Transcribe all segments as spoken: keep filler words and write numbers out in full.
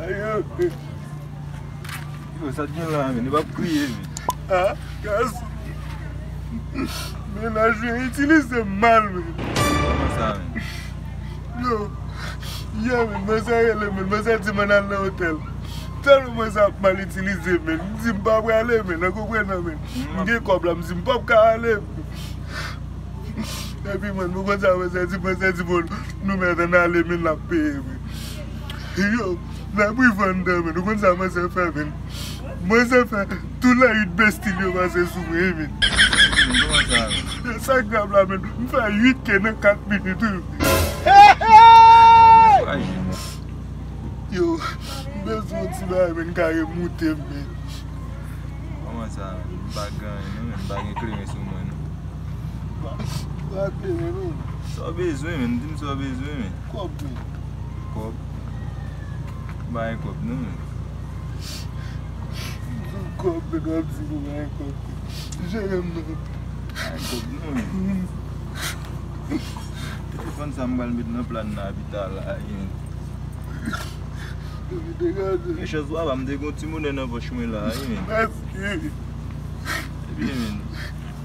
Ayo. Yo, sa t gen la, men, li p ap kriye, men. Ah, gason. Mennaj mwen itilize m mal, men. Kòman sa, men? Yo, yè, men, manzè rele, men, manzè di m ann al nan otèl. Tèlman manzè ap mal itilize, men, m di m pa prale, men, nan konprann nan, men. M gen kòb la, m di m p ap ka ale, men. Epi, mwen, nou konn sa, manzè di, manzè di, bon, nou mèt ann ale, men l ap peye, men. Yo, n ap rive anndan, men. Nou konn sa manzè fè, men. Manzè fè tout lè uit bestil yo pase sou mwen, men. Kòman sa, men? E sa k grav la, men. M fè uit ke nan kat minit, wi. Ay. Yo, m bezwen yon ti bagay, men, k ka remoute m, men. Kòman sa, men? M pa gen anyen, non, men. M pa gen kleren sou mwen, non. Pa, pa kleren, non. Sa w bezwen, men? Di m sa w bezwen, men. Kòb, men. Kòb? M pa gen kòb, non, men. Di w kòb, men w ap di m ou pa gen kòb. Jere m, non. Pa gen kòb, non, men. Telefòn sa m pral met nan plàn nan pi ta la, men. Epi te gade. Gen chans papa, m te gen yon ti monè nan pòch mwen la, wi, men. Mèsi. Epi, men.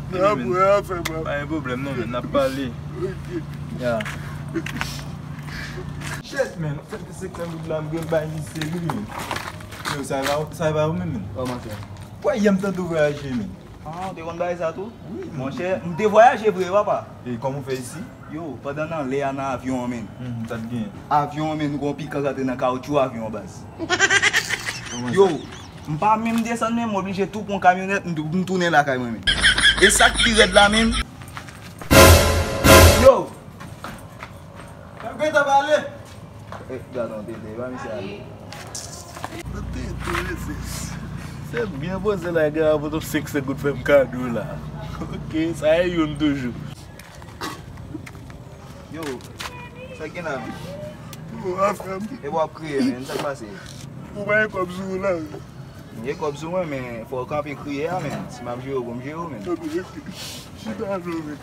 N ap wè afè, papa. Pa gen pwoblèm, non, men. N ap pale. Ok. Ya. Shit, men. Sèt senk san goud la, m gen bay misye, wi, men. Yo, sa va, sa va ou menm, men? Kòman sa? Kwè, yè m tande w vwayaje, men. Ah, ou te konn bagay sa tou? Wi, men. Monchè, m te vwayaje vre, papa. E kòman w fè isi? Yo, pandan nan lè a nan avyon an, men. Hmm, sa t gen? Avyon an, men, nou gon pikan k antre nan kawotchou avyon an, baz. Kòman sa? Yo, m pa menm desann, men m oblije tou pran kamyonèt, m tou-, m tounen lakay mwen, men. E sa k pi rèd la, men. Yo! Sa k gentan pale? Eh, gad on tete, ba misye ale. Tete, se, se byen poze la, gen avot senk san goud fè m kado la. Ok, sa e youn toujou. Yo, sa gen la, men? Yo, afè m. E w ap kriye, men, sa k pase? Ou pa gen kòb sou ou la? M gen kòb sou mwen, men fò w kanpe kriye a, men. Si m ap jere w, pou m jere w, men. Chita, men.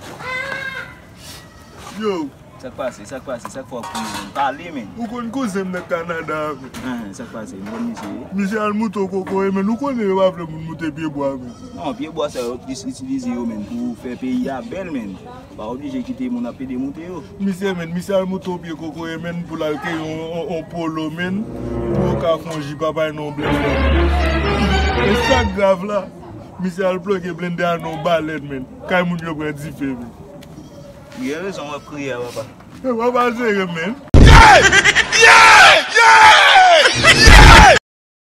Yo. Sa k pase? Sa k pase? Sa k fè w ap kriye, men? Pale, men. Ou konn kouzen m nan Kanada a, men. Enhen, sa k pase? M konn misye. Misye al moute yon kokoye, men. Ou konnen yo pa vle moun moute pyebwa, men. Non, pyebwa sa yo plis itilize yo, men, pou fè peyi a bèl, men. Pa oblije kite moun ap pede moute yo. Misye, men, misye al moute yon pye kokoye, men, pou l al keye yon, yon, yon polo, men, pou yo ka fè yon ji, papa, e non blende. E sa k grav la, misye al ploge blende a nan yon balèn, men. Kay moun yo pran dife, men. Ou gen rezon w ap kriye a, papa. E papa jere m, men.